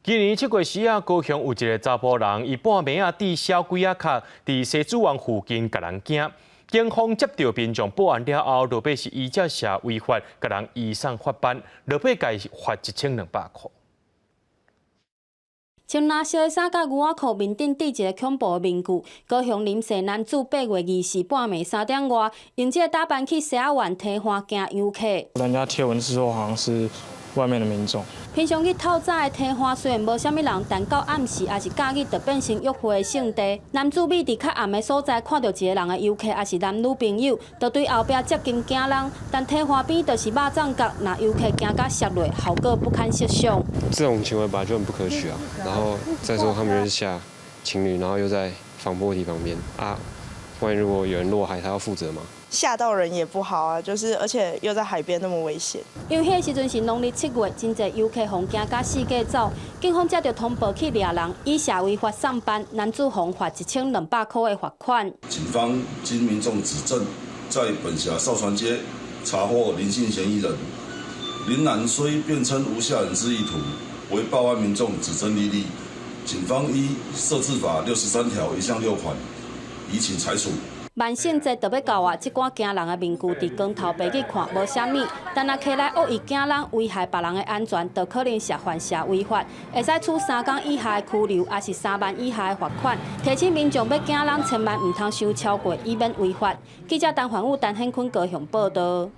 今年七月時啊，高雄有一个查埔人，伊半暝仔佇小鬼仔跤佇西子灣附近共人驚。警方接著民眾報案了後，落尾是依照社違法，共人移送法辦，落尾共罰1200箍。穿藍色的衫佮牛仔褲，面頂戴一个恐怖的面具。高雄林姓男子8月24半暝3點外，用這个打扮去西仔灣堤岸驚遊客。人家貼文是說，好像是外面的民眾。平常日透早的堤岸雖然無啥物人，但到暗時抑是假日就變成約會的勝地。男子覕佇較暗的所在，看著一个人的遊客，抑是男女朋友，就對後壁接近驚人。但堤岸邊就是肉粽角，若遊客驚甲摔落，後果不堪設想。這種行為本來就很不可取啊！然後再說他們又是下情侶，然後又在防波堤旁邊啊，萬一如果有人落海，他要負責嗎？嚇到人也不好啊，就是而且又在海邊那麼危險。因為彼個時陣是農曆七月，真濟遊客予驚甲四界走，警方接著通報去掠人，以涉違法送辦，男子予罰1200箍的罰款。警方經民眾指證，在本轄哨船街查獲林姓嫌疑人。林男雖辯稱無嚇人之意圖，惟報案民眾指證歷歷，警方依社治法63條1項6款，移請裁處。萬聖節就欲到啊！這款驚人的面具佇光頭白日看無啥物，但若提來惡意驚人，危害別人的安全，就可能涉犯社違法，會使處3工以下的拘留，抑是3萬以下的罰款。提醒民眾欲驚人，千萬毋通傷超過，以免違法。記者陳環武、陳顯坤高雄報導。